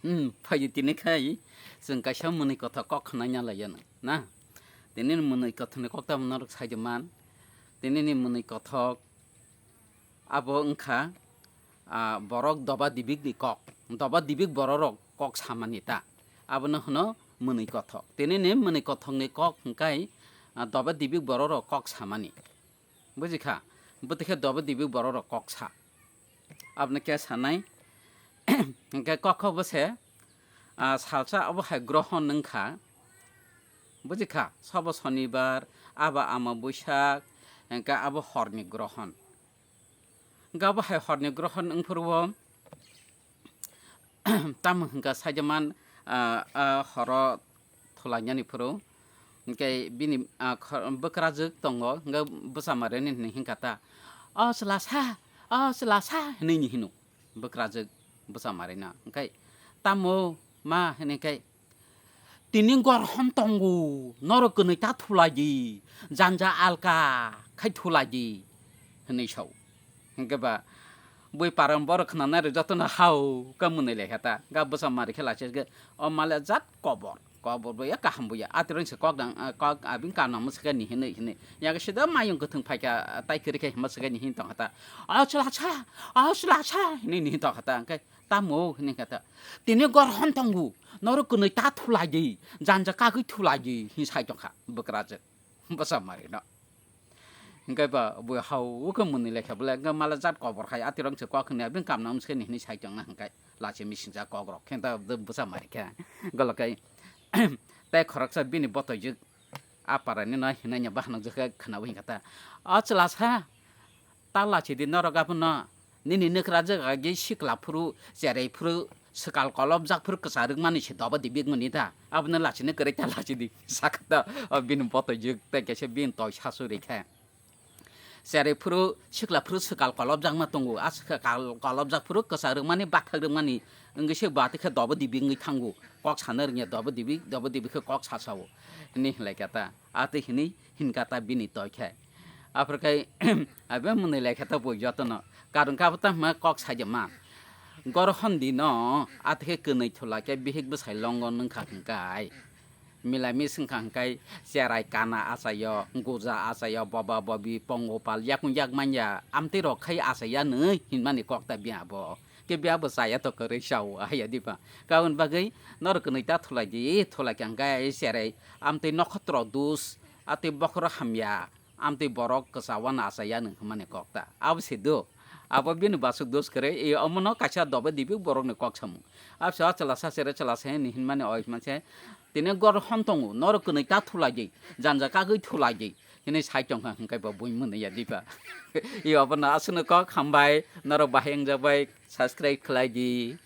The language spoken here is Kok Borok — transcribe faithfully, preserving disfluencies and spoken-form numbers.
Hmm, phaidi tini khai chwng kaisa mwnwi kothok kok khwnai nya lai ya nang, na? Tini ni mwnwi kothok ni kok tamo norok sai di man. Tini ni mwnwi kothok abo wngkha, ah, borok doba dibik ni kok. Doba dibik borok rok kok samani ta. Abono hwno mwnwi kothok. Tini ni mwnwi kothok ni kok hwnkhe, ah, doba dibik borok rok kok samani. Buji kha? Bwtwi khe dobo dibi borok rok kok sa. Aboni khe sanai. Hwnkhe kok kho bo se, ah, salsa obo hai grohon wng kha. Buji kha? Sobo sonibar, abo ama buisak, hwnkhe abo horni grohon. Hwnkhe abo hai horni grohon wng phuru o, tamo hwnkha saijaman, ah, ah, horo thulainani phuru. Hwnkhe bini, ah, kho-, bwkrajwk tongo, hwnkhe bwsa marini hinwi hinkha ta, "O chwla sa, o chwla sa," hinwi ni hino bwkrajwk bwsa marino. Hwnkhe, "Tamo ma?" hinwi khe, "Tini gorhon tongo, norok kwnwi ta thulai di, janja alka khai thulai di," hinwi sao. Hwnkhe ba bui parang borok khwnanai rok jotono hao khe mwnwi lai kha ta. Ga bwsa mari khe lachi khe, o male jat kobor, kobor bo ya kaham bo ya. Atirang se kok dang, ah, kok abing kanam se khe ni hinwi hinwi. Ya khe sida mayung kwthwng phai kha, tai kwrwi khe hima se khe ni hin tong kha ta. "O chwla sa, o chwla sa," hinwi ni hin tong kha ta. Hwnkhe, "Tamo?" hinwi kha ta. "Tini gorhon tongo, norok kwnwi ta thulai di, janja kagwi thulai di," hin sai tong kha bwkrajwk. Bwsa marino. Hwnkhe ba bui hao khe mwnwi lai kha bole, hwnkhe mala jat kobor khai atirang se kok hwnwi abini kamna wngse ni hinwi sai tongna hwnkhe lachi misingcha kok rok khe ta bwsa mari khe. Golo khe tei khoroksa bini botoijwk a parani no hinanya bahanok jwkhe khwnawi hwnkhe ta, "O chwla sa, ta lachi di norok abono." Nini nukra jaga ge sikla phuru, cherai phuru, swkal kolobjak phuru kwchar rwkmani se dobo di bikmani da. Abono lachini kwrwi ta lachidi. Sakha ta, o bini botoijwk tei kaisa bini toi sasu rikha. Cherai phuru, sikla phuru swkal kolobjakma tongo. A swkal kolobjak phuru kwchar rwkmani, bathak rwkmani wngwi se bo atwi khe dobo di bikwi thango. Kok sana rwngya dobo di bik, dobo di bikhe kok sasao. Hini hinlai kha ta. Atwi hini hinkha ta bini toi khe. Aphuru khe abo mwnwi lai khe ta bui jotono. Karwng khe abo ta hwnma kok saijama. Gorhon di no, atwi khe kwnwi thula khe bihik bwsai longo nung kha hwnkhe. Milamis wng kha hwnkhe cherai kana achaio, guja achaio, boba bobi, pongo pal yakung yak manya, amtwi rok khai achaiya nwi hinmani kok ta bia bo. Khe bia bo chaya to kwrwi sao, haiya diba. Kaun bagwi norok kwnwi ta thulai di, thulai khe hwnkhe cherai amtwi nokhotro dus, atwi bokhoro hamya. Amtwi borok kwchao no achaiya nung hwnmani kok ta. Abo se do. Abo bini basuk dos kwrwi, e omono kaisa dobe dibi borokni kok samung. Abo se o chwla sa chere chwla sa ni hinmani oi manse. Tini gor hon tongo, norok kwnwi ta thulai di, janja kagwi thulai di. Hini sai tong kha hwnkhe bo bui mwnwi ya diba. E obono aswkno kok hambai, norok bahai wngjak bai subscribe khlai di.